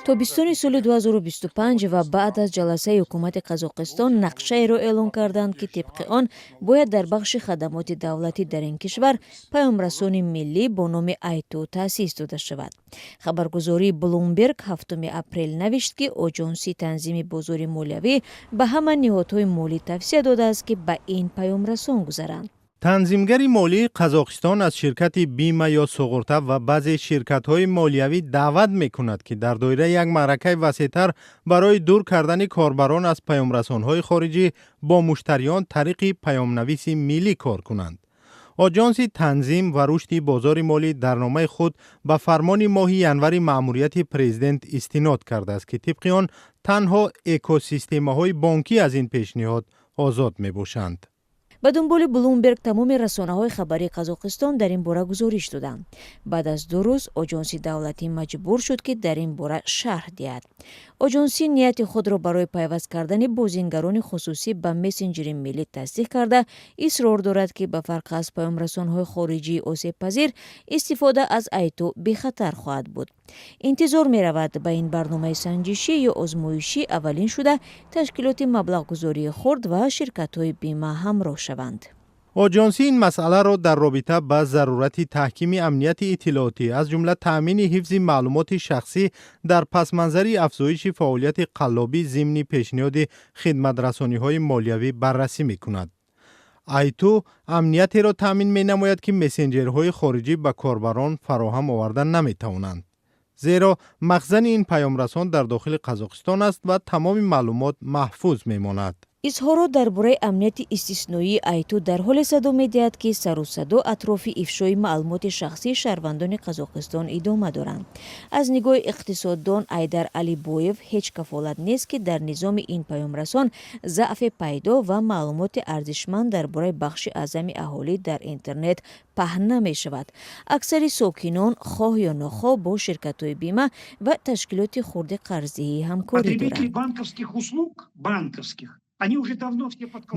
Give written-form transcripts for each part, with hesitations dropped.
Тобистони соли 2025 ва баъд аз ҷаласаи ҳукумати Қазоқистон нақшаеро эълон карданд, ки тибқи он бояд дар бахши хадамоти давлатӣ дар ин кишвар паёмрасони миллӣ бо номи Айту таъсис дода шавад. Хабаргузории Блумберг 7 апрел навишт, ки Оҷонсии танзими бозори молиявӣ ба ҳама ниҳодҳои молӣ тавсия додааст, ки ба ин паёмрасон гузаранд. Танзимгари молии Қазоқистон аз ширкати бима ё суғурта ва баъзе ширкатҳои молиявӣ даъват мекунад, ки дар доираи як маъракаи васеътар барои дур кардани корбарон аз паёмрасонҳои хориҷӣ бо муштариён тариқи паёмнависи миллӣ кор кунанд. Оҷонси танзим ва рушди бозори молӣ дар номаи худ ба фармони моҳи январи маъмурияти президент истинод кардааст, ки тибқи он танҳо экосистемаҳои бонкӣ аз ин пешниҳод озод мебошанд. Ба дунболи Блумберг тамоми расонаҳои хабарии Қазоқистон дар ин бора гузориш доданд. Баъд аз 2 рӯз оҷонси давлатӣ маҷбур шуд, ки дар ин бора шарҳ диҳад. Оҷонсӣ нияти худро барои пайваст кардани бозингарони хусусӣ ба мессенҷери миллӣ тасдиқ карда, исрор дорад, ки ба фарқ аз паёмрасонҳои хориҷии осебпазир, истифода аз Айту бехатар хоҳад буд. Интизор меравад, ба ин барномаи санҷишӣ ё озмоишӣ аввалин шуда ташкилоти маблағгузории хурд ва ширкатҳои бима ҳамроҳ шаванд. Оҷонсӣ ин масъаларо дар робита ба зарурати таҳкими амнияти иттилоотӣ, аз ҷумла таъмини ҳифзи маълумоти шахсӣ дар пасманзари афзоиши фаъолияти қаллобӣ зимни пешниҳоди хидматрасониҳои молиявӣ баррасӣ мекунад. Айту амниятеро таъмин менамояд, ки мессенҷерҳои хориҷӣ ба корбарон фароҳам оварда наметавонанд, зеро махзани ин паёмрасон дар дохили Қазоқистон аст ва тамоми маълумот маҳфуз мемонад. Изҳорот дар бораи амнияти истисноии Айту дар ҳоле садо медиҳад, ки сару садо атрофи ифшои маълумоти шахсии шаҳрвандони Қазоқистон идома доранд. Аз нигоҳи иқтисоддон Айдар Алибоев, ҳеҷ кафолат нест, ки дар низоми ин паёмрасон заъфе пайдо ва маълумоти арзишманд дар бораи бахши аъзами аҳолӣ дар интернет паҳн намешавад. Аксари сокинон хоҳ ё нохоҳ бо ширкатҳои бима ва ташкилоти хурди қарздиҳӣ ҳамкорӣ доранд.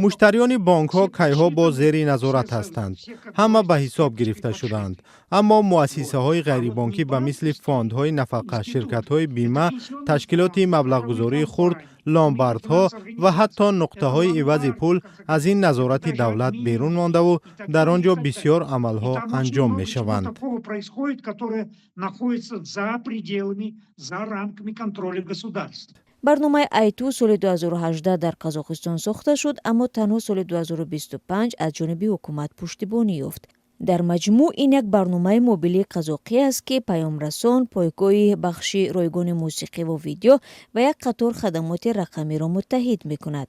Муштариёни бонкҳо кайҳо боз зери назорат ҳастанд, ҳама ба ҳисоб гирифта шудаанд, аммо муассисаҳои ғайрибонкӣ ба мисли фондҳои нафақа, ширкатҳои бима, ташкилоти маблағгузории хурд, ломбардҳо ва ҳатто нуқтаҳои ивази пул аз ин назорати давлат берун мондаву дар он ҷо бисёр амалҳо анҷом мешаванд. За пределами, за рамками контроля государства. Барномаи Айту соли 2018 дар Қазоқистон сохта шуд, аммо танҳо соли 2025 аз ҷониби ҳукумат пуштибонӣ ёфт. Дар маҷмӯъ ин як барномаи мобилии қазоқӣ аст, ки паёмрасон, пойгоҳи бахши ройгони мусиқиву видео ва як қатор хадамоти рақамиро муттаҳид мекунад.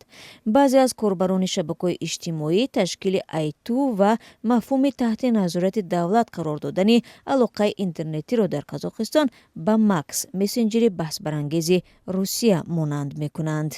Баъзе аз корбарони шабакаҳои иҷтимоӣ ташкили Айту ва мафҳуми таҳти назорати давлат қарор додани алоқаи интернетиро дар Қазоқистон ба Макс, мессенҷери баҳсбарангези Русия, монанд мекунанд.